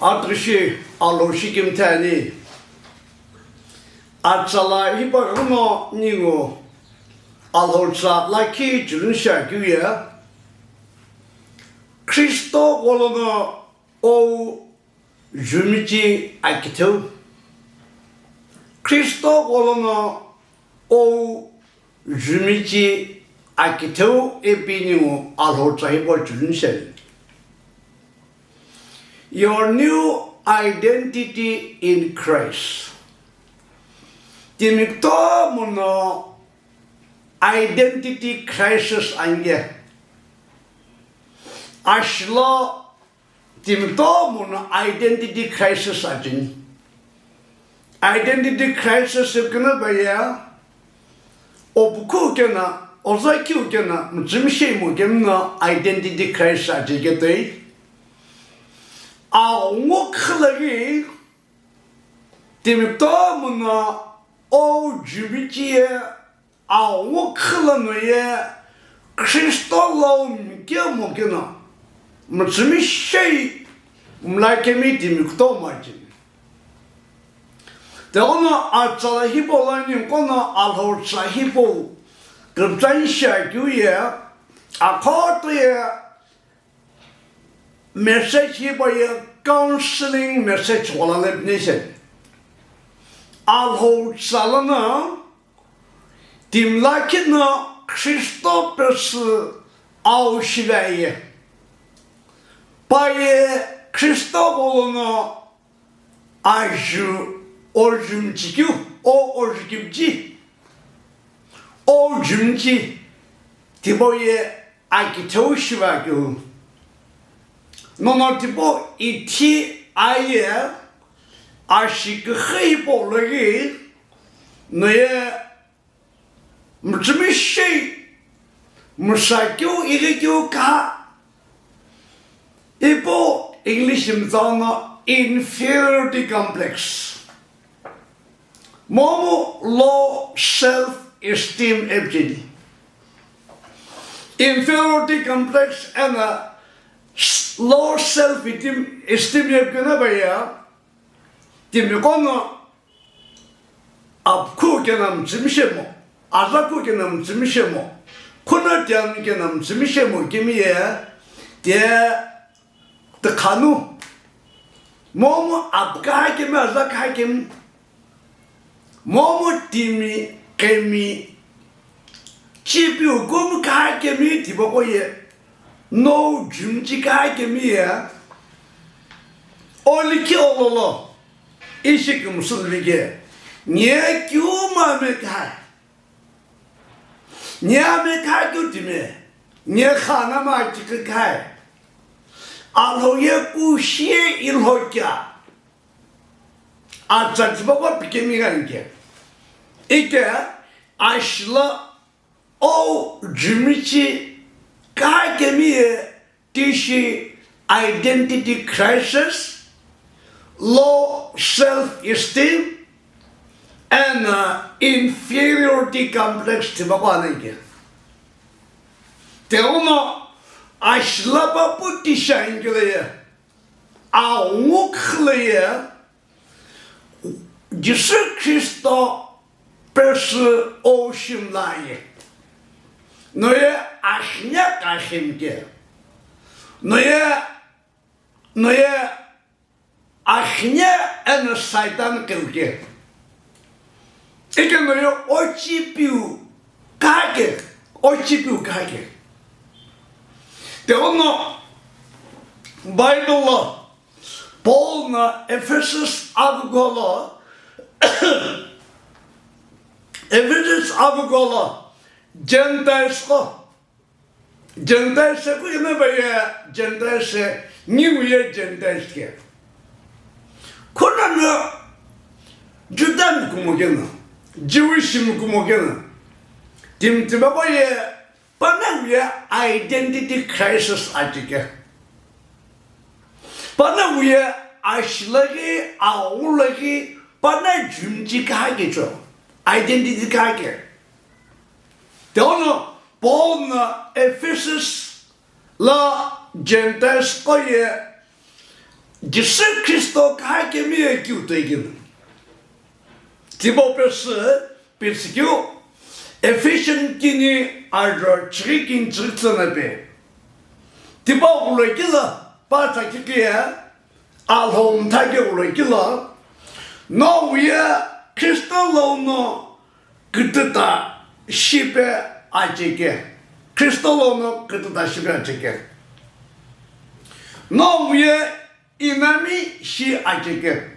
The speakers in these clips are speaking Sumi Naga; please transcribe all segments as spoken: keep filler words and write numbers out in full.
Atughushi Alhou shikimthi ani. Atsala hipau ghenguno ningu Alhou tsa lakhi chiluni shiakeu ye Kristo gholono ou jumichi akitheu. Kristo gholono ou jumichi akitheu ipi ningu Alhou tsa hipau chiluni shiani. Your new identity in Christ. Timi kutomo no identity crisis ange. Ashlo timi kutomo no identity crisis ajini. Identity crisis kena baya, opukhu kena, ozakeu kena, mtsümishei mo kemno identity crisis aji ketoi. Aghungu khilagi, timi kutomo no ou jumichi ye, aghungu khilano ye, Kristo lo mike mo kena, mtsümishei mla kemi timi kutomo ajini. Tighono atsala hipau lani kono Alhou tsa hipau kümtsani shiakeu ye, akhoto ye message hipau ye counseling message ghola lepnise. Alhou tsa lono timi lakhi no Kristo pesü au shivaye. Paye Kristo gholono aju ojumichikeu, o ojukichi, ojumichi tipau ye akitheu shivakeu. Nono tipau ithi aye ashi kükhi hipau logi noye mtsümishei msakeu ighikeu kha. Ipu English mtsau no inferiority complex. Momu low self esteem epchini. Inferiority complex and a s-, low self esteem, esteem epkena baya. Timi kono apkhu kena mtsümishemo, azakhu kena mtsümishemo, khuna tiami kena mtsümishemo kemi ye, te, te khanu. Momu apkha kemi, azakha kemi. Momu timi kemi, chipiu kumkha kemi tipaqo ye, nou jumchikha kemi ye, olikhi ololo, ishi kümsülvike, nye kiu ma mekha, nye mekha kiu timi, nye khana ma chikikha, Alhou ye kushi ilhokya. Atsa tipaqo pikemi ghanike. Ike ashla ou jimichi kha kemi ye tishi identity crisis, low self-esteem, and, uh, inferiority complex tipaqo anike. Tighono ashla papu tishi anikelo ye, aghungu khilo ye, Jisü Kristo pesü ou shimlaye. Noye ashine kashimke. Noye, noye ashine eno Saitan keuke. Ike noye ochipiu kake, ochipiu kake. Tighono Bible lo Paul na Ephesus agholo, Ephesus agholo, Gentiles ko, Gentiles se ku yeme ba ye, Gentiles se, ningu ye Gentiles ke. Khuna no Judan kumo kena, Jewish kumo kena, timi tipaqo ye, Panongu ye identity crisis achike. Panongu ye ashilaghi, aghulaghi, pana jumchi kahakecho. Identity kahake. Tighono Paul na Ephesus la Gentiles ko ye Jisü Khristo kahakemi ye keu toikeu. Tipau pesü pitsükeu Ephesian kini ajo chighi kini chighi tsüna pe. Tipau kulo kila pa tsakiki ye Alhou mtha keu lo kilo, no ye Khristo lono kütüta shipe acheke. Khristo lono kütüta shipe acheke. No ye inami shi acheke.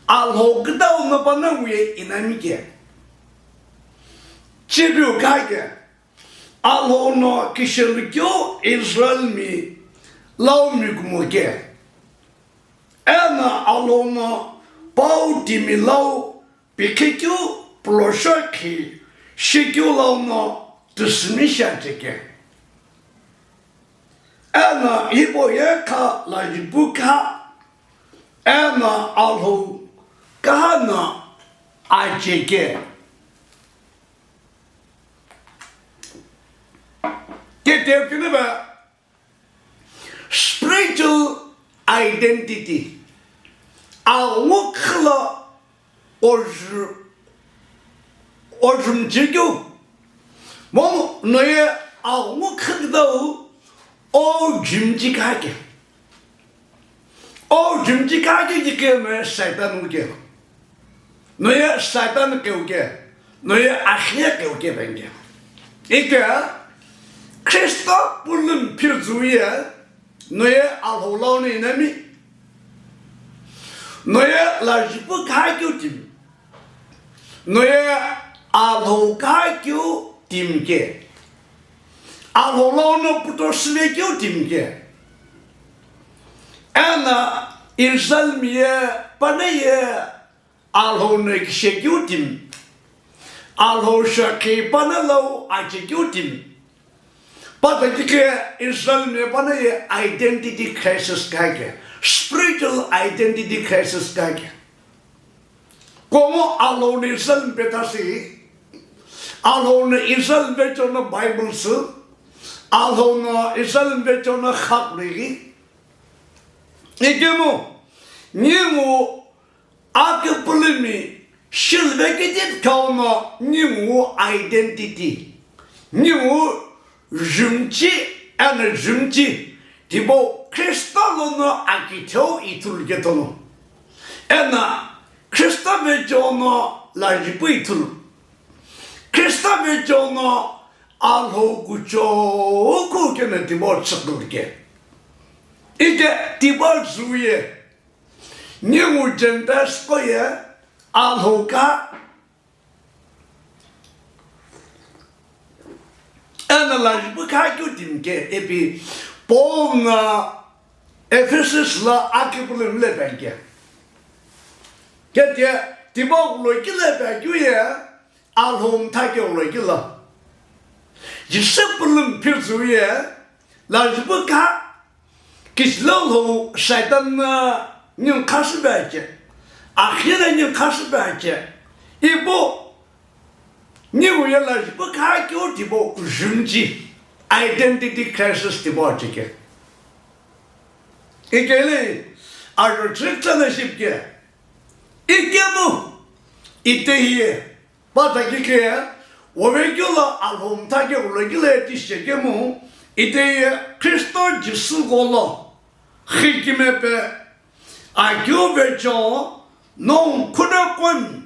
Alhou kütau no pa no ye inami ke. Chibiu kake. Alhou no kishelukeu Israelmi lau mi kumo ke. Eno Alhou no pau timi lau pikikeu pulosho khi shikeu lau no tüsümi shi acheke. Eno hipau ye kha lajipu kha, eno Alhou kha no acheke. Kete kini ba spiritual identity. Aghungu khilo ojü-, ojümchikeu. Momu no ye aghungu khilo ojümchi kake. O jümchi kake ki ke no ye Satan uke. No ye Satan ke uke. No ye akhiye ke uke benge. Ike Khristo pulun phirzu ye no ye Alhou lau no inami. No ye lajipu kake utim. No ye Alhou kake utim ke. Alhou lono puto süvekeu timi ke. Eno Israelmi ye panongu ye Alhou no kishekeu timi. Alhou shakhi panongu lau achekeu timi. Pata kike Israelmi ye panongu ye identity crisis kake. Spiritual identity crisis kake. Komo Alhou no Israel mpe thasi, Alhou no Israel mpe chono Bible sü, Alhou no Israel mpe chono khakri. Ikemu, ningu akipulumi shilvekiti kauno ningu identity, ningu jümchi eno jümchi tipau Khristo lono akitheu ithulu ketono. Eno Khristo vecheono lajipu ithulu. Khristo vecheono Alhou kuchou kukeno tipau tsüqhülu ke. Ike tipau zuye. Ningu Gentiles ko ye Alhou kha eno lajipu kha keu timi ke ipi Paul no Ephesus lo akipulumi le benge. Kete tipau kulo ki le be keu ye Alhou mtha keu lo kilo. Jisü pulun phirzu ye lajipu kha Kichilo lo Satan no ningu khasü be ache. Akhi no ningu khasü be ache. Ipu ningu ye lajipu kha keu tipau jümchi. Identity crisis tipau acheke. Ikele ajo church na shipke. Ikemu ite hiye. Pata kike, wovekeu lo Alhou mtha keu lo kile tishekemu, ite ye Khristo Jisü gholo, khikime pe, akeu vecheono khuno koni,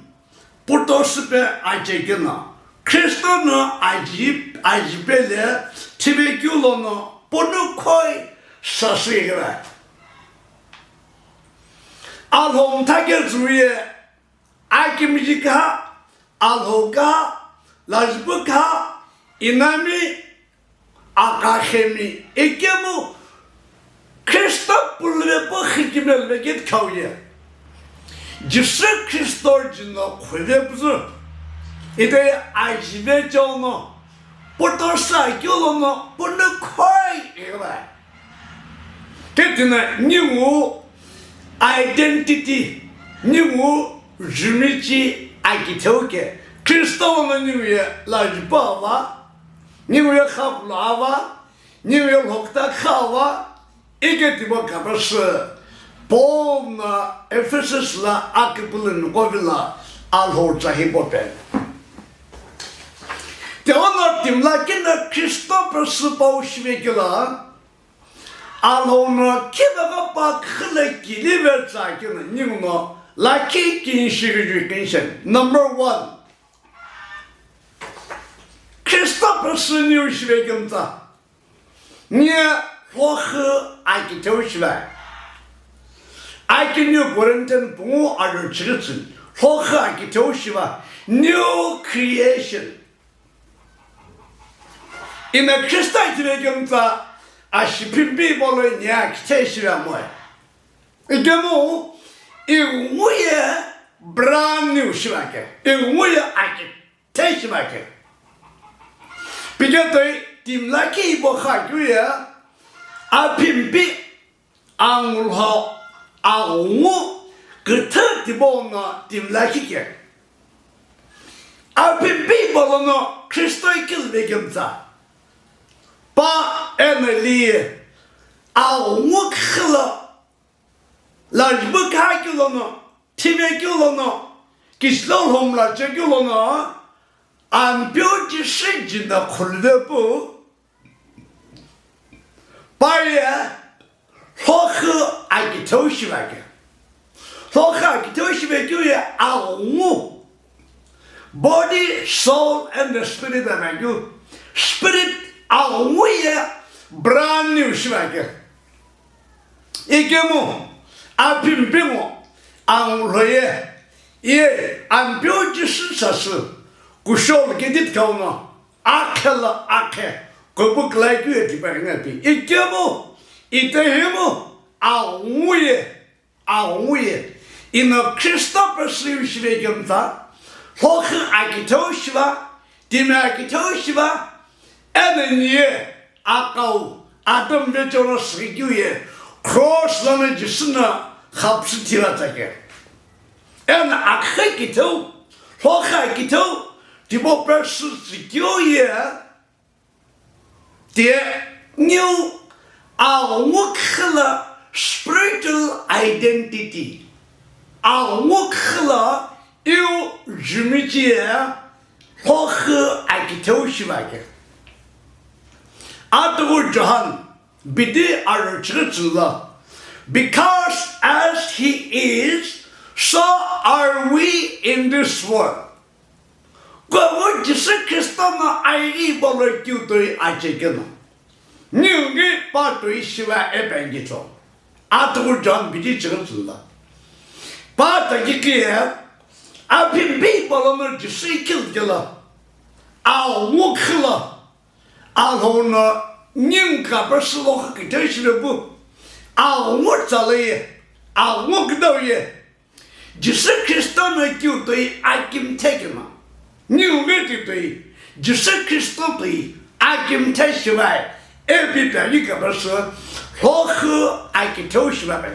puto süpe achekeno, Khristo no aji, ajipe le, thivekeu lono, puno khoi sasü kira. Alhou mtha keu zuye, akimiji kha, Alhou kha, lajipu kha, inami, akakhemi, ikemu, Khristo pulve pu khikime lvekit khau ye. Jisü Khristo jino khuve püzü. Ite ajive chono, puto sa keu lono, puno khoi iva. Keti no ningu identity, ningu jümchi akitheu ke. Khristo lono ningu ye lajipu ava, ningu ye khakulo ava, ningu ye lhokta kha ava, ike tipau kapasü. Paul no Ephesus la akipulu noqo vilo Alhou tsa hipau peni. Tighenguno timi lakhi no Kristo pesü pau shive keu lo, Alhou no khiveghi pa khile kilive tsa keu no ninguno lakhi kinishivi ju kinishen. Number one, Kristo pesü niu shive keu tsa. Niye lhokhu akitheu shiva. Akiniu Corinthian pungu ajo chiritsün lhokhu akitheu shiva, new creation. Ina Kristo akitheu kemtsa ashipimpi bolo niye akitheu shiva moe. Ikemu, inguye brand new shiva ke. Inguye aki- Thei shiva ke. Piketoi timi lakhi ipo kha keu ye, apimpi angulho aghungu küthü tipau no timi lakhi ke. Apimpi ipo lono Kristo ikilve kemtsa. Pa eno li aghungu khilo Lajipu kha keu lono, thive keu lono, kishilo lhomla che keu lono, Ampeu Jisü jina khuluve pu, pa ye lhokhu akitheu shiva ke. Lhokhu akitheu shive keu ye aghungu. Body, soul and the spirit ava keu. Spirit aghungu ye brand new shiva ke. Ikemu, apimpi ngo, angulho ye, ye, Ampeu Jisü sasü, kushou lo kedi thikau no, akhe lo akhe, kubu khlai keu ye tipaqo ngo pi. Ikemu, itaghi mu, aghungu ye, aghungu ye, ino Kristo pesü shive kemtsa, lhokhu akitheu shiva, timi akitheu shiva, eno niye akau Adam vecheo no sükeu ye, cross lono Jisü no khapsü thila tsake. Eno akhe kitheu, lhokhu akitheu, tipau pesü tsükeu ye, Tighengu aghungu khilo spiritual identity. Aghungu khilo iu jumiji ye lhokhu akitheu shiva ke. Atughu John bidi aru chiritsü lo. Because as he is, so are we in this world. Kughengu Jisü Kristo no aighi bolo keu toi ache keno, ningu ghi pa toi shiva ipi ani keu tho. Atughu John bidi chighi tsüla. Pa taghi kiye, apimpi bolo no Jisü ikilkelo, aghungu khilo, Alhou no ningu kha pesü lhokhu kitheu shive pu, aghungu tsala ye, aghungu küdau ye, Jisü Kristo no keu toi akimthe keno, ningu ghi ti toi, Jisü Kristo toi akimthe shiva, ipi pi ani kha pesü lhokhu akitheu shiva pe.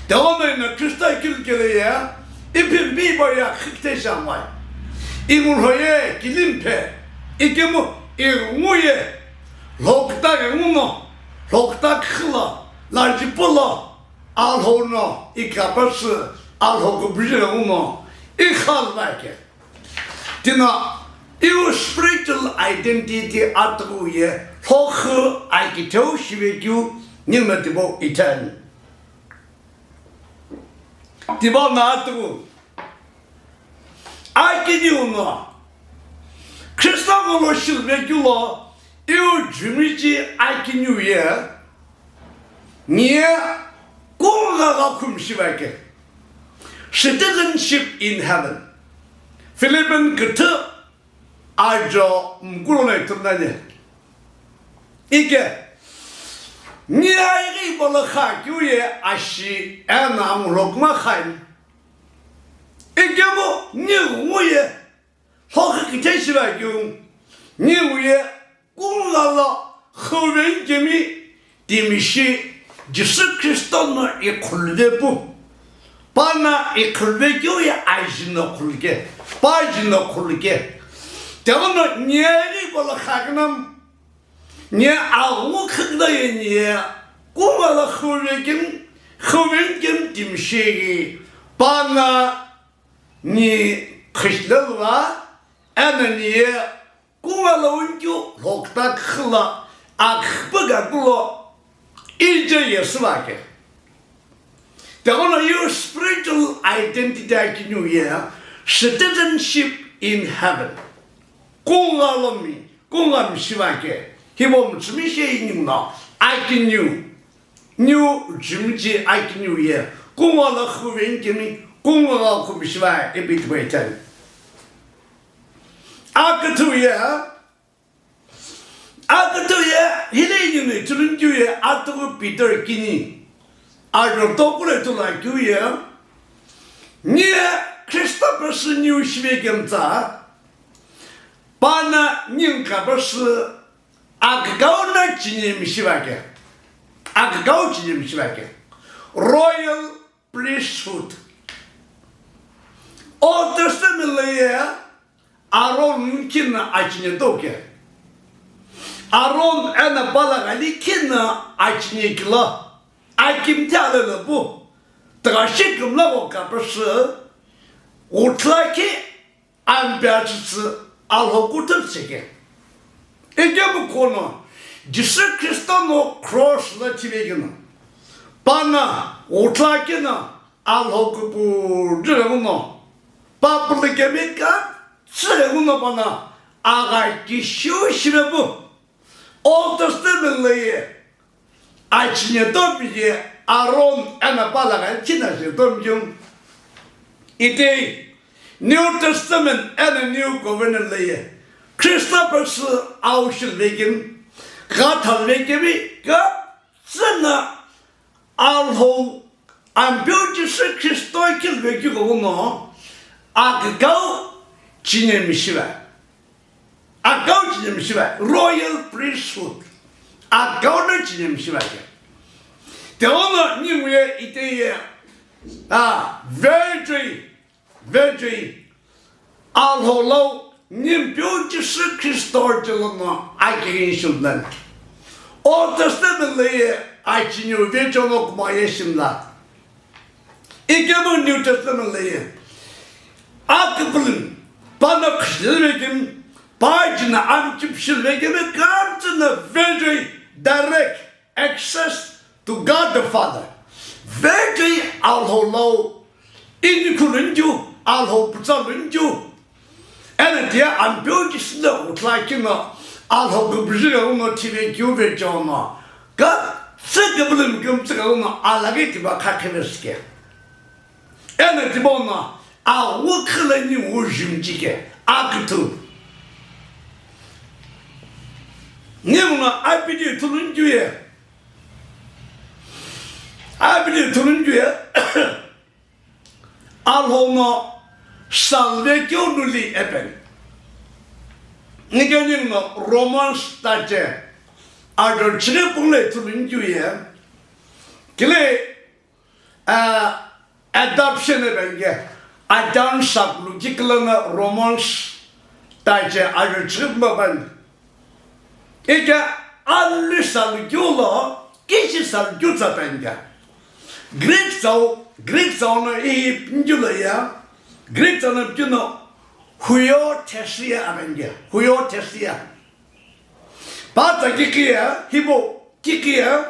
Tighenguno ino Kristo ikilkelo ye, ipimpi ipo ye akhi kitheu shiva moe. Ingulho ye kilimpe, ikemu ingu ye, lhokutaghengu no, lhokuta khilo, lajipu lo, Alhou no ikha pesü, Alhou kubuji ghenguno ikha lo va ke. Tina iu spiritual identity atughu ye lhokhu akitheu shive keu ningu no tipau ithulu. Tipau no atughu. Akiniu no Kristo gholo shilve keu lo iu jumiji akiniu ye niye kungugha gha khumi shiva ke. Citizenship in heaven. Philippian küthü ajo mkulu no ithulu nani. Ike, niye aighi bolo kha keu ye ashi eno angulho kuma khaini. Ikemu ningu ye lhokhu kitheu shiva keu, ningu ye kungugha lo khuveni kemi timi shi Jisü Kristo no ikhuluve pu. Pa no ikhuluve keu ye aji no khuluke, pa aji no khuluke. Tighenguno niye aighi bolo kha keno, niye aghungu khikida ye niye Kungala khuvekim, khuvekim timshiri, pana ni khishlelva, ena ni ye kungala unkyu lhokta khila akhpa gakulo ije yesvake. Teghono your spiritual identity akiniu ye citizenship in heaven. Kungalomi, kungami shivake. Hibo mtsumi she inyimno akiniu. Niu jimji akiniu ye. Kungala khuvenkimi, kungala khumi shiva ebit weten. Akathu ye. Akathu ye, hile inyimno tulunju ye, atuku Peter kini. Ajo tokule tulakyu ye. Niye Kristo pesi niu shivekemtsa. Pana ninka pesi akakau na chinemi shivake. Akakau chinemi shivake. Royal priesthood. Old Testament lo ye Aaron kina achinye toke. Aaron ena pala gali kina achinye kila. Akimthi alele bu. Tgashi kimla go kapesi. Utla ki Ampe achütsü Alhou kuthu cheke. Ikemu kono Jisü Khristo no cross la thivekino. Pana utla kina Alhou kupu jüghenguno. Papulike mika tsüghenguno pana aga kishu shivepu. Old Testament lo ye achinye tomi ye Aaron ena pala gani china je tomjung. Ite New Testament ena New Covenant lo ye Kristo pesi au shilvekim, gha thalvekimi, gha tsüna Alhou Ampeu Jisü Khristo kilvekighono akikau chinemi shiva. Akau chinemi shiva, royal priesthood. Akau no chinemi shiva ke. Teono ninguye iteye, a, virgin, virgin. Alhou lau nimpeu Jisü Khristo chilono akigin shimlan. Old Testament lo ye achiniu virgin no kuma ye shimla. Ikemu New Testament lo ye aküpülüm, pana khishilvekim, pajina amchip shilvekim, kamtsina very direct access to God the Father. Very Alhou lau, ini kulunju, Alhou putsa lunju. Ena tiye Ampeu Jisü no utla kino Alhou kubuji ghenguno thivekeu vejono. Ka tsü kebulüm kümtsü ghenguno alage tiba kha khevesike. Ena tibono awu khilani ujimjike aküthu. Ninguno abidi thulunjuye. Abidi thulunjuye. Alhou no salvekeu nuli epen. Nike ninguno Romans tache ajo chiri pungle thulunju ye. Kile, ah, adoption epen ke. Adam saklu kikilana Romans tache ajo chiri pungle pen. Ike alü salukeu lo kishi salukeu tsa pengya. Greek tsau, Greek tsau no ihi pinju lo ya, Greek tsau no pinju no huiothesia apengya, huiothesia. Pa tsa kikiya, hibo kikiya,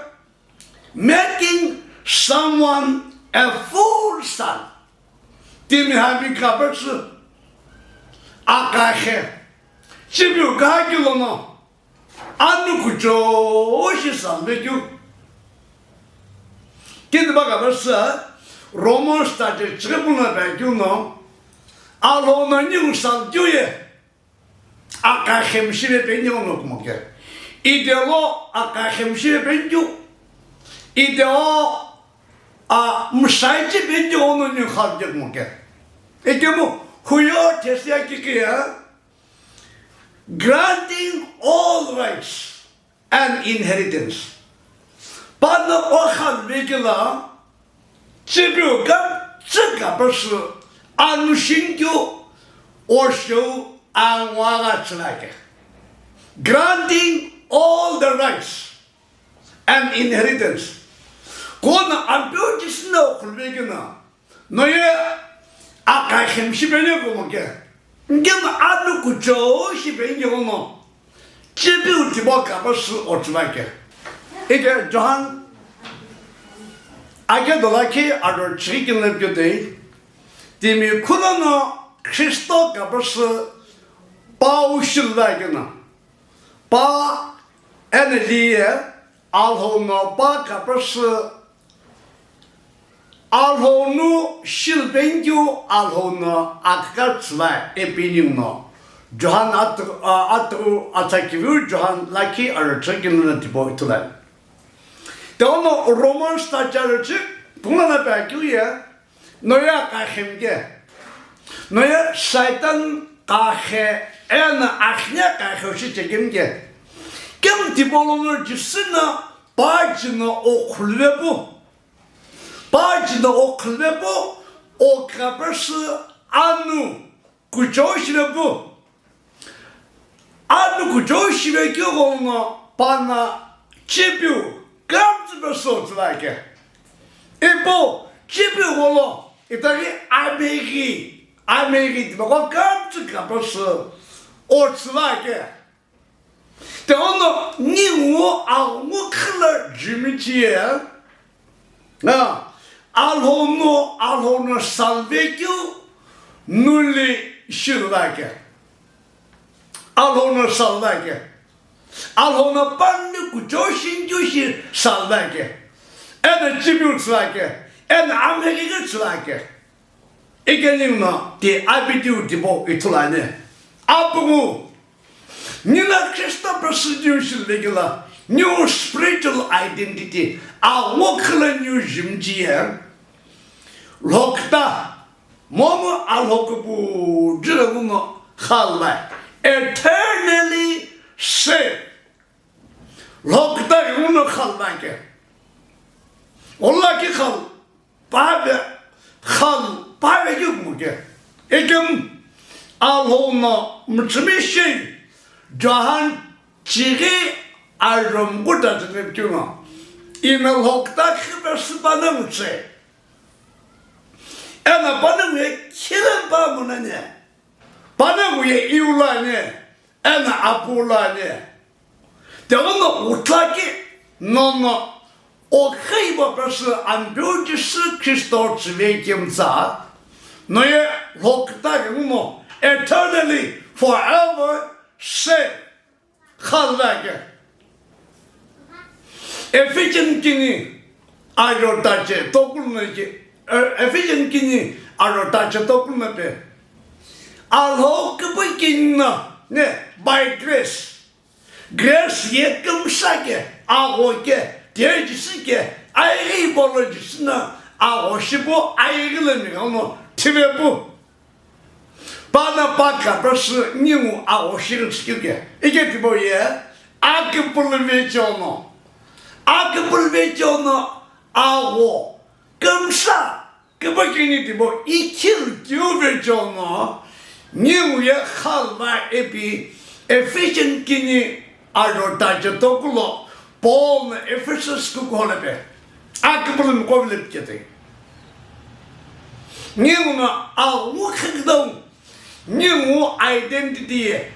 making someone a full son. Timi hami kapatsu akahe. Chibiu kaha kilono. Anu kucho shi salvekeu. Kitiba kapatsu Romans tache chikipuna pekeu no. Alhou no ningu salvekeu ye. Akakhem shive penyo no kumoke. Idelo akakhem shive penyo. Ideo a msaichi penyo no ni khalje kumoke. Ikemu huiothesia kikiya. Granting all rights and inheritance. Pano o khalvekela chibiu ka chika pasu anu shingkyu o shou angwa ga chilake. Granting all the rights. an inheritance. Kono Ampeu Jisü no khuluvekeu no, noye akha khemshi peni komo ke. Nkema anu kuchou shi peni kono. Chipiu tipau kapasü otsüvake. Ike Johan ake dolakhi aro chikini lepikeu dei. Timi khunono Kristo kapasü pau shiluvake no. Pa eno liye Alhou no pa kapasü Alhou no shilupeni keu Alhou no akha tsüvai ipi ningu no. Johan atu, a, atu atsa kiviu Johan lakhi aro chikini lono tipau ithulai. Teno Romans ta charo chik, pungana pa keu ye, noye akha khemke. Noye Satan kakhe, eno akhine kakhe ushi chekemke. Kemu tipau lono Jisü no pa jino okhuluve pu. Pa jino okhuluve pu, o kapasü anu kuchou shive pu. Anu kuchou shive keu kono pa no chipiu kamtsü pesü otsüvake. Ipu chipiu kolo itaghi ameghi, ameghi tipaqo kamtsü kapasü otsüvake. Teno ningu aghumu khila jimichie, na, Alhou no, Alhou no salvekeu nuli shiluvake. Alhou no salvake. Alhou no pani kuchou shinikeu shi salvake. Eno chipiu tsüvake. Eno ameghi tsüvake. Ike ningu no ti apitiu tipau ithulu ani. Apungu, nino Kristo pesü niu shiluvekelo, niu spiritual identity, aghumu khila niu jimichie, lhokta, momu Alhou kupuju ghenguno khalvai, eternally saved. Lhokta ghenguno khalvake. Olaki khal, pave, khal, pave keu kumo ke. Ikemu Alhou no mütsümi shi Johan chighi arhumkuta tsüni keu no. Ino lhokta khipesü panongu tse. Eno panongu ye khile pa munane. Panongu ye iu lo ani, eno apu lo ani. Teno utaki nono okhaiba pesü Ampeu Jisü Kristo tsüve kemtsa, noye lhokta ghenguno eternally forever saved. Khalvake. Ephesian kini aro tache tokulu no ke, e, Ephesian kini aro tache tokulu no pe. Alhou küpükini no, ne, by grace. Grace ye kümsake, agho ke, tejisi ke, aighi ipau lo Jisü no agho shipu aighi lo mi ghenguno thive pu. Pano pa kapasü ningu agho shighi tsikeu ke. Ike tipau ye, aküpülü vecheono. Aküpülü vecheono agho kümsa, küpükini tipau ikhilu keu vecheono, ningu ye khalva ipi Ephesian kini aro tache tokulo Paul no Ephesus kukuhole pe. Aküpülü mqo vile pikete. Ninguno aghumu khaküdau, ningu identity ye.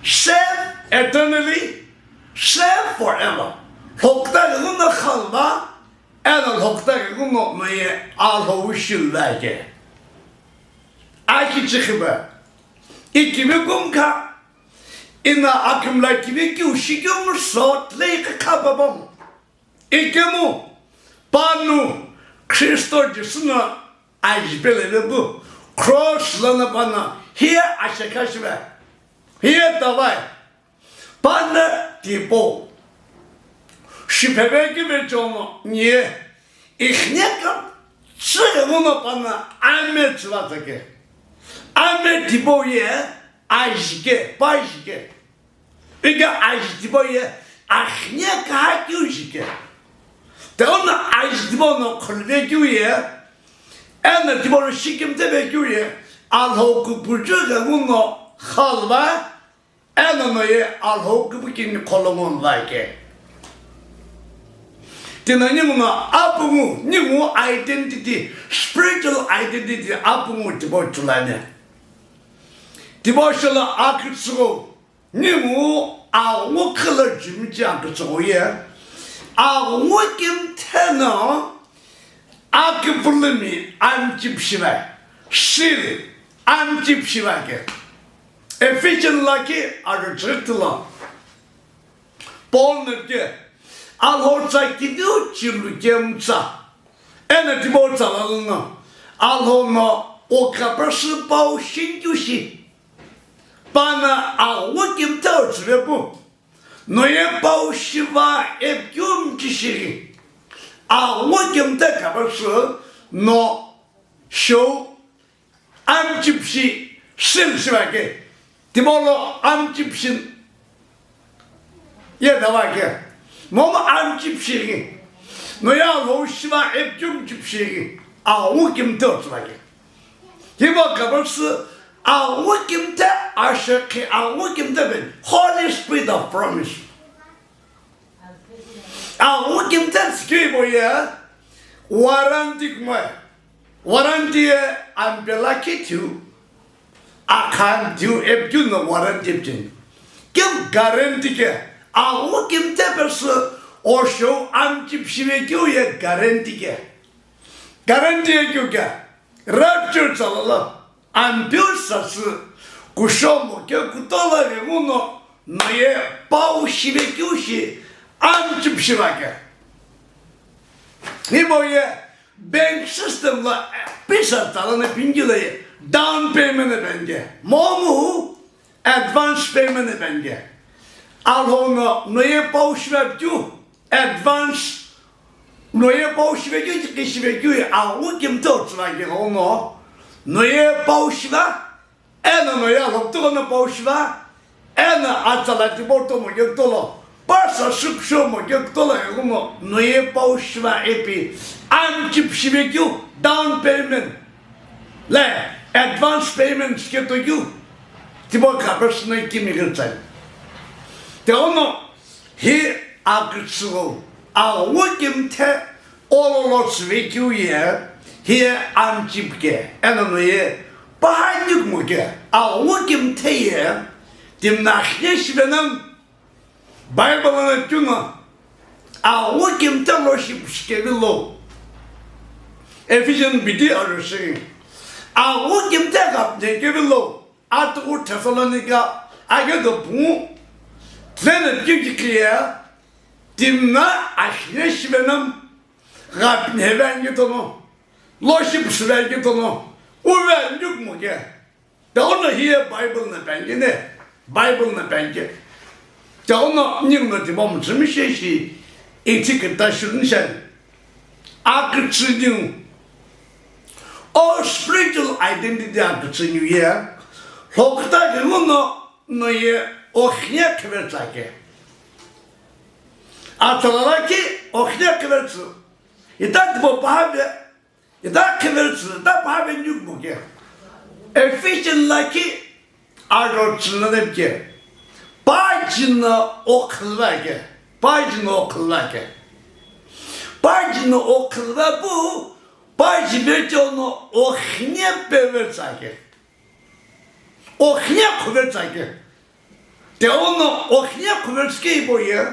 Saved eternally, saved forever. Lhokta ghenguno khalva, eno lhokta ghenguno noye Alhou shiluvake. Aki chikhiba. Ikimi kumkha, ino akimla kivi kiu shikemu sot lei kakha babam. Ikemu, pano Kristo Jisü no ajipe lele pu, cross lono pano, hiye ashekha shive, hiye tavai, pano tipau shipheve kive chono, niye, ikhne ka, tsü ghenguno pano, ame tsüva tsake, ame tipau ye, ajike, pajike. Ike ajitibo ye, akhine kaha keu jike. Teno ajitibo no khuluve keu ye, eno tibo no shikimteve keu ye, Alhou kupuju ghenguno khalva, eno noye Alhou küpükini kholomo nvake. Tino ninguno apungu, ningu identity, spiritual identity apungu tipau chulani. Tipau sholo akütsüghü, ningu aghungu khala jumiji akütsüghü ye, aghungu kimthe no akipulumi amchipi shiva, seal amchipi shiva ke. Ephesian lakhi arüchütülo. Paul no ke, Alhou tsa kidiu chilu kemtsa. Eno tipau tsa lalono, Alhou no o kapasü pau shinkeu shi. Pano aghungu kimthe o tsüvepu. No ye pau shiva epikeu mchi shighi. Aghungu kimthe kapasü no shou amchipi shi seal shiva ke, tipau lo amchipi shi ye dava ke, momu amchipi shighi, no ye Alhou shiva epikeu mchipi shighi, aghungu kimthe o tsüva ke. Hipau kapasü aghungu kimthe, ashekhi aghungu kimthe ben, Holy Spirit of promise. Aghungu kimthe tsikeu hipau ye, warranty kumoe. Warranty ye ampela kithiu, akhan thiu epikeu no warranty epikeu. Kim guarantee ke, aghungu kimthe pesü o shou amchipi shive keu ye guarantee ke. Guarantee ye keu ke, rapture tsa lalo. Ampeu sasü kushomo ke kutola ghenguno no ye pau shive keu shi amchipi shiva ke. Hipau ye bank system lo pisa tsalani pingilo ye down payment epeni ke. Momu advance payment epeni ke. Alhou no no ye pau shiva keu advance, no ye pau shive keu, ki shive keu ye aghungu kimthe o tsüva ke ghenguno, no ye pau shiva, eno no ye Alhou kutola no pau shiva, eno atsala tipau tomo ke kutolo, pasa shupshomo ke kutolo ghenguno, no ye pau shiva ipi, amchipi shive keu, down payment. Le, advance payments ke tokeu, tipau kapasü no kimi ketsai. Tighenguno, hi akütsüghü, aghungu kimthe ololo tsüve keu ye, hi amchipi ke, eno no ye, paha nikumo ke, aghungu kimthe ye, timi no akhine shive nam, Bible no keu no, aghungu kimthe lo shi pushikevi lo. Ephesian bidi arüshi. Aghungu kimthe ghapnekevi lo. Atughu Thessalonica, aghi do pungu. Tsene kiki ye, timi no akhine shive nam, ghapneve angi tono, lo shi pusheve angi tono, uve angi kumo ke. Tighenguno hi ye Bible no peni ke ne, Bible no peni ke. Tighenguno ninguno tipau mtsümi sheshi, ithi küta shunishani. Akütsü ningu. O spiritual identity akütsü ningu ye. Lhoküta ghenguno no ye okhine khivetsake. Atsala lakhi okhine khivetsü. Ita tipau pahave Ita khivetsü, ita pahave nikumo ke. Ephesian lakhi arüchüna ke. Paji no okhilva ke. Paji no okhilva ke. Paji no okhilva pu, paji vecho no okhine pevetsake. Okhine khuvetsake. Tighenguno okhine khuvetsü ke hipau ye.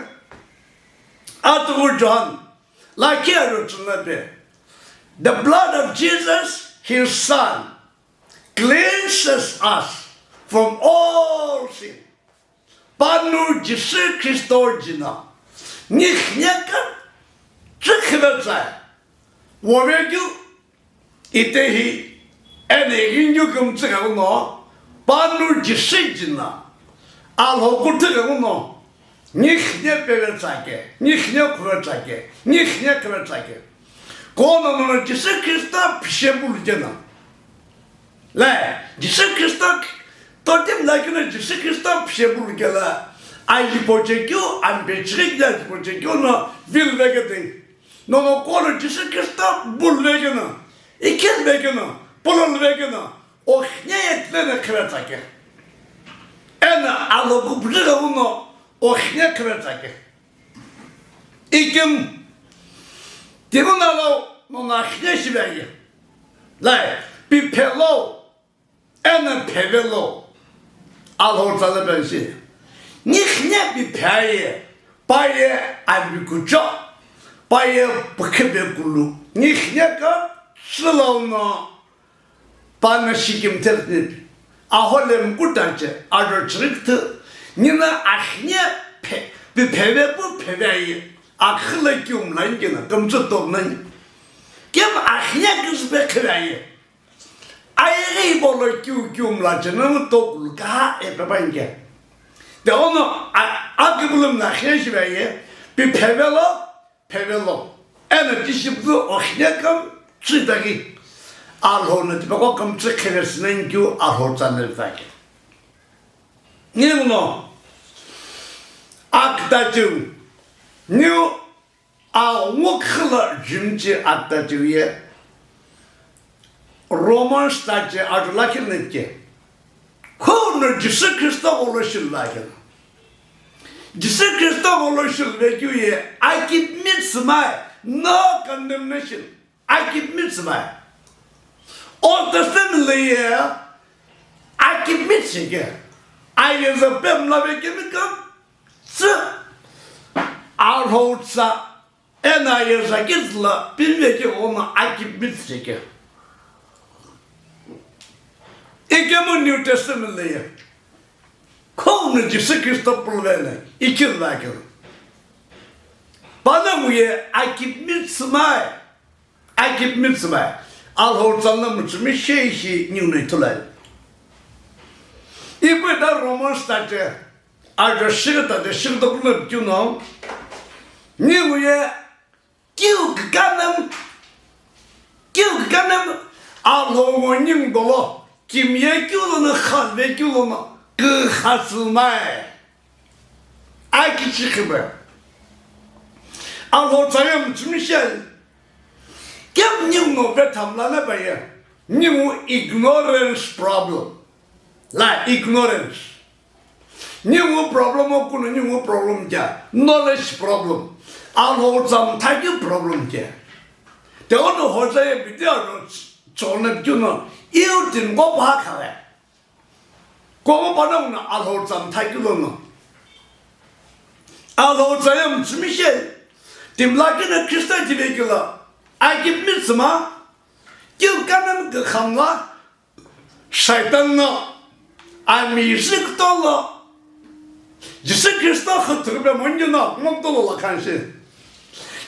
Atughu John lakhi arüchüna pe. The blood of Jesus, his son, cleanses us from all sin. Panu Jisü Khristo jina. Nikhine ka chikhive tsai. Wovekeu itehi ene ighinyu kümtsü ghenguno, panu Jisü jina. Alhou kuthü ghenguno. Nikhine pevetsake, nikhine khuvetsake, nikhine khuvetsake. Kono nono Jisü Khristo phishe bulukena. Le, Jisü Khristo, totim lakino Jisü Khristo phishe bulukela. Ajipochekeu, ampechighikila ajipochekeu no vilveketei. Nono kono Jisü Khristo bulvekeno, ikhilvekeno, pulolvekeno, okhine ye tleno khivetsake. Eno aloku bujigha uno okhine khivetsake. Ikim Timi nalo mono akhine shivaye. Lai, piphelo, eno phevelo. Alhou tsala pensi. Nikhine piphaye, paye amikucho, paye pukhibe kulu. Nikhine ka shilauno. Pano shikimthe rinipi, ahole mkutache, ado chirikithu, nina akhine phe, pipheve pu pheve aye, akhile kiumla ngina, kamtsu toknani. Kim akhine kispe kheve aye. Aye ibolo kiu kiumla chena tokulu ka e pe bange. De ono, a, akibulum na khine shivaye, piphevelo, phevelo, eno tishiptu okhine kam tsütaki, Alhou no tipaqo kam tsü khevesnenkiu Alhou tsanel vake. Ninguno, aktachiu, niu, a, ngukhala jimchi aktachiu ye, Romans tache atu lakhi nitke. Khou no Jisü Khristo gholo shilvakelo. Jisü Khristo gholo shilvekeu ye, akimi tsümai, no condemnation. Akimi tsümai. Old Testament lo ye, akimi tsüke. Aye za pemla vekemi kam tsü. Alhou tsa. Eno aye zaki züla pimvekeu ono akimi tsüke. Ikemu New Testament lo ye. Khou no Jisü Khristo pulvene, ikilvakelo. Pano ye akimi tsümai, akimi tsümai. Alhou tsanna mütsümi sheishi niu no ithulai. Ipu da Romans tache, ajo shigita de shigita pulvekeu no. Niu ye Kiu kükha nem, kiu kükha nem, Alhou ngo ning dolo, kimiye keu lono khalve keu lono, kükha tsümai. Akichi khibe. Alhou tsayem tsumishel. Kem ning no ve thamla na baye. Ning ignorance problem. La ignorance. Ningu problem o kunu ningu problem kya, knowledge problem. Alhou tsamtha keu problem kya. Te ono hoza ye bidi aro tsona keu no, iu tim ko pa khawe. Ko mo pa no Alhou tsamtha keu lono. Alhou tsayem tsumishel. Tim lakina Krista jive keu la. Akimi tsüma. Kiu kanan ke khamla. Shaitan no, ami Jisü Khristo lo, Jisü Khristo khüthürübe monyo no, akmo tolo la khanshi.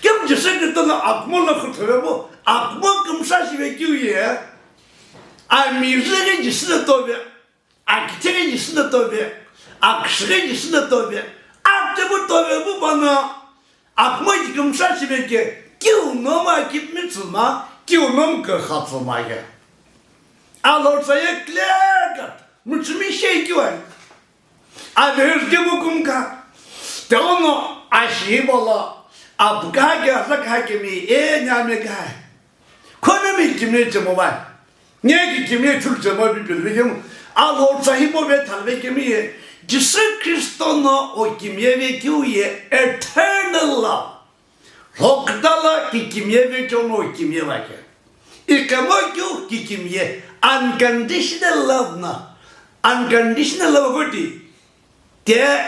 Kim Jisü Khristo no akmo no khüthürübe bu, akmo kümsa shibe keu ye, ami Jisü ghi Jisü no tobe, akithe ghi Jisü no tobe, akshi ghi Jisü no tobe, akte bu tobe bu bana, Akmo kümsa shiveke, kiu nom akimi tsüma, kiu nom kükha tsüma ye. Alhou tsa ye clear cut, mütsümi shei kiu ani. Avehüzü kemu kumkha, teono ashi bala, apukha ke, azakha kemi, e nyame kai. Khono mi kimiye chemo vai. Nge ki kimiye thulu chemo Bible vekemu. Alhou tsa hipau ve thalvekemi ye. Jisü Khristo no o kimiye vekeu ye eternal love. Lhoküta la ki kimiye vekeu no o kimiye vake. Ikemo keu ki kimiye unconditional love na. Unconditional love koti. Te,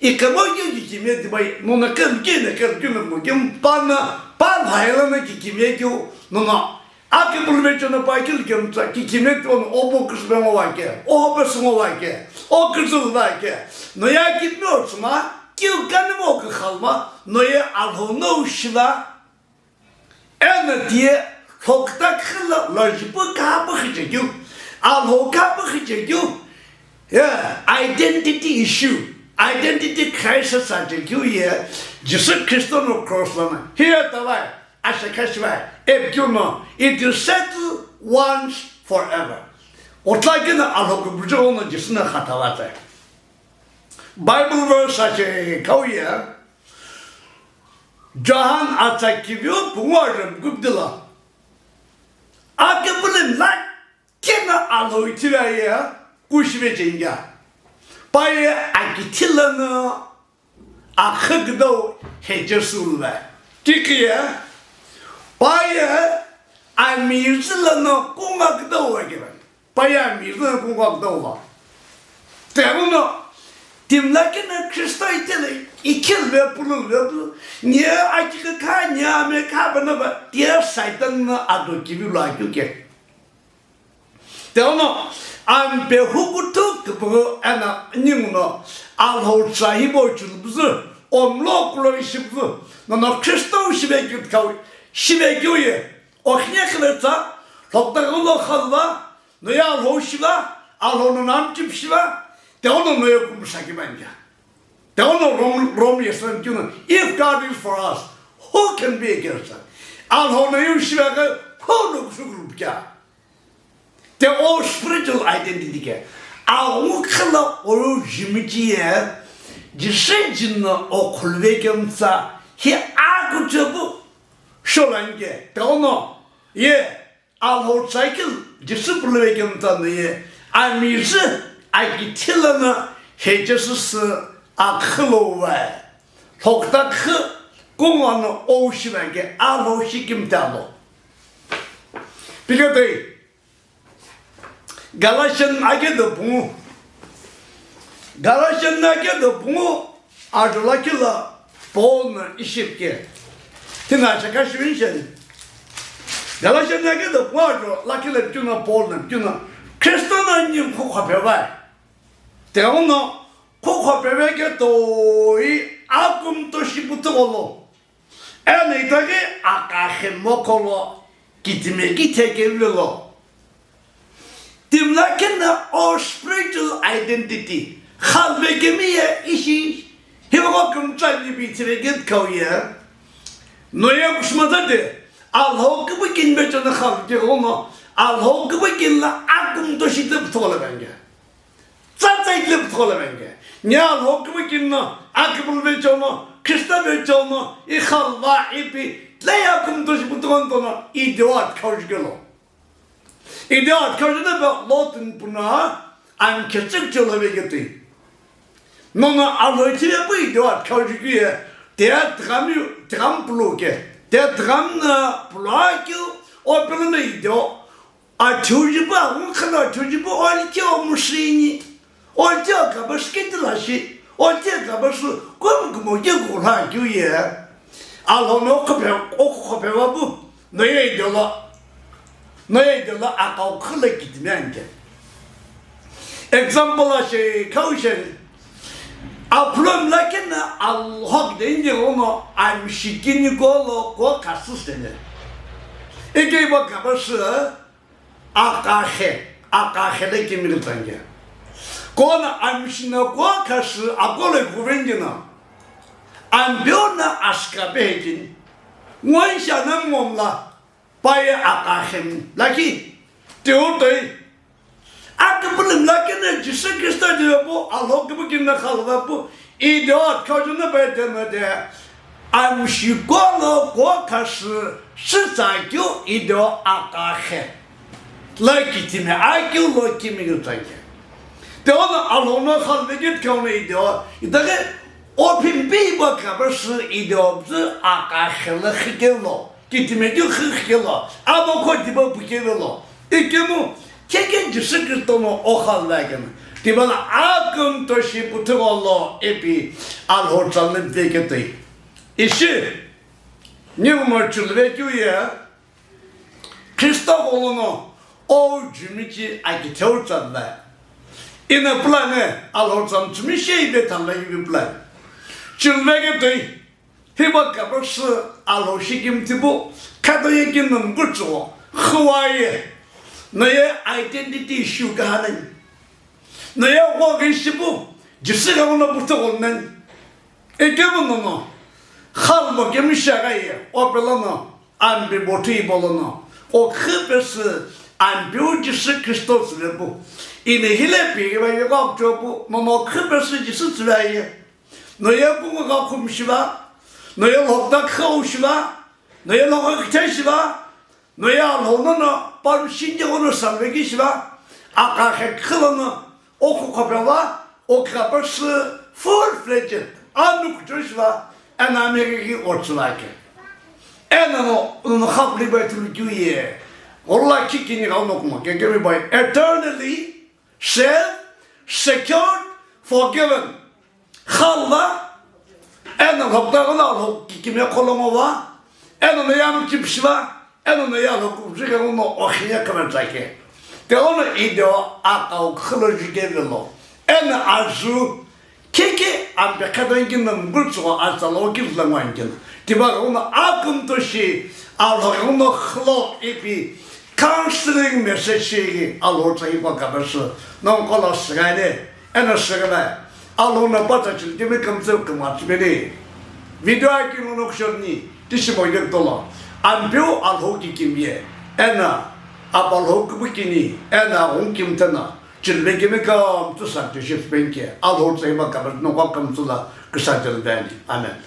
ikemo keu ki kimiye tibai, nona kelu kena kelu kena mo kemu pana, pana hayalana ki kimiye keu, nona, ake bulme chono pa kelu kemu tsa, ki kimiye tibai no obo kusbe ngo wake, oho pesu ngo wake, o kusul wake, no ya kimiye o tsuma, keu kanimo ke khalma, no ye Alhou no shiva, Eno tiye lhoküta khila lojipu kapu khichekeu, Alhou kapu khichekeu, yeah, identity issue, identity crisis achekeu ye, Jisü Khristo no cross lana. Hiye tavai, ashe khashivai, epikeu no, it is settled once forever. Otlakena Alhou kubujo no Jisü no khatava tsai. Bible verse ache kauye, Johan atsa kiviu pungu arem kupdila. Ake pulin la kena Alhou ithivea ye kushive chengya. Paye akithilana akhagdau hechesulva. Tikiye, Paye amizü lono kungu kütau akelo. Paye amizü lono kungu kütau va. Tighenguno, timi lakhi no Kristo ithulu, ikhilve pululve pu, nye akikha, nye amekha bana ba, tiye Satan no ado kivi lo akeu ke. Tighenguno, ampe hukuthu küpüghü eno ninguno, Alhou tsa hipau chulupüzü, omlo kulo ishipüzü, nono Kristo shivekeu kau, shivekeu ye, okhiye khile tsa, lhokta kulo khalva, noye Alhou shiva, Alhou no nam chip shiva, tighenguno noye kumusa kivani kea. Tighenguno Rom, Rom yesem kino, if God is for us, who can be against us? Alhou no yu shiva ke, who no kushukulu kea? Tighenguno spiritual identity ke. Awu khala oyo jimichi ye, jishe jinno okhulve kemtsa, hi akuchebu, sholan ke. Tighenguno, ye, Alhou tsa keu Jisü puluvekeu mtsa no ye, amizü akithi lono he Jisü sü akhülo vae. Lhokta khü kungwa no ou shiva ke Alhou shikimtalo. Piketoi, Galatian akedo pungu. Galatian akedo pungu. Ajo lakhi lo Paul no ishi pike. Tina chaka shiwin shen. Galatian akedo pungu ajo lakhi lo keu no Paul no keu no Kristo no ningu khukhophe vai. Tighenguno khukhophe veke toi akumto shiputugholo. Eno itaghi aqaxe mokholo kitime kithekevilo. Timi lakhi no o spiritual identity khalvekemi ye ishi hipaqo kümtsani bi ithivekeu kau ye. Noye kushimata de Alhou küpükini vecheono khalvekeu no Alhou küpükini lo akumto shitipütholo venge. Tsatsai kile pütholo venge. Nye Alhou küpükini no, akipulu vecheono, Kristo vecheono, ikhalva, ipi, tleya kümto shipütholo no, ideo atkhau jukelo. Ideo atkhau jukelo, Lot ni puna, amkhe tsükchelo veketoi. Nono Alhou ithile pu ideo atkhau jukuye, te tigami, tigami pulu ke, te tigami na pulu akeu, o pelo no ideo, Athiujipu, aghungu khala athiujipu, olitio mushini, olitio kabashi kitilashi, olitio kabashi kumu kumo kikula kiuye. Alhou no khophe, okhophe vapu, noye idolo, noye idolo akau khala kitimi ante. Example ashe, kaushen, apulom lakena Alhou de indi ono amshikini golo ko kasustene. Ike ibo kabashi, Aqaxe, aqaxe le kimighi tsange. Kono amshina ko kashi akolo kuvengina. Ambiona ashka behekini. Ngwansha na ngomla. Paye aqaxe lakhi. Teutoi. Akipulum lakene Jisü Kristo de pu, Alhou küpükini khalva pu. Ideo atkhau jukelo pai temete, amshi golo ko kashi shitsakeu ideo aqaxe. Lo kitimi akeu lo kimighi tsakeu. Teono Alhou no khalvekeu no ideo, itaghi ophimpi ibo kabashi ideo bzü aqaxe lo khikeu lo. Kitime keu xixikelo, abo kho tibo pukevelo. Ikemu, keke Jisü Kristo no okhal vekena. Tibala akümto shi puthugho lo ipi Alhou tsa lo veketoi. Ishi, ninguno chulve keu ye, Kristo gholono, o jimichi akitheu tsa lo. Ina plan e, Alhou tsa mchumi shi ive thala ive plan. Chulve ketoi, Hiba kabashi Alhou shikimthipu, khato ye kingdom kuchugho, khuwa ye, noye identity issue kahanani. Noye ghoghi shipu, Jisü ghenguno puthugho nani. Ikemu nono, khalmo kemi shagha ye, opelo no, ambi bothu ibolo no, o khipesi, ambiu Jisü Kristo tsülepu. Ine hile pi ghiba ye ghoghi chopu, nono khipesi Jisü tsüle ye. Noye pungu gha khum shiva, noye lhokta khau shiva, noye lhokha kithai shiva, noye Alhou nono paru shinje ghono salveki shiva, aqaxe khilo no, okhu khopeva, okhu kapashi full fledged, anu kucho shiva, ena meri ki otsuvake. Eno no, no, no, khapli bai thulu keu ye. Ola kikini gau no kuma, kekemi bai eternally saved, secured, forgiven. Khalva, eno lhokta gana lhok kikimi kholongo va, eno no yam kipshiva, eno no ya lhok kupshiga no okhiya kana jake. Te ono ideo akau kholo jike velo. Eno azu, keke ampe khadangin no mgurtsuwa atsalo kizlangwangin. Tiba ono akum to shi, alhok ono khlo ipi, counseling message shi, alo tsa ipa kabashu, non kola sigane, eno sigane, alo na pata chil timi kamtsu kama chibeni. Video aki no nokshorni, tishimo yek tola, ampeu alhok kikimye, eno, apalhok kubukini, eno, hong kimtana, Chilvekemi kam tu santi shifpenke, Alhou tsaiba kabat nokwa kam tsula kusa chilveni. Amen.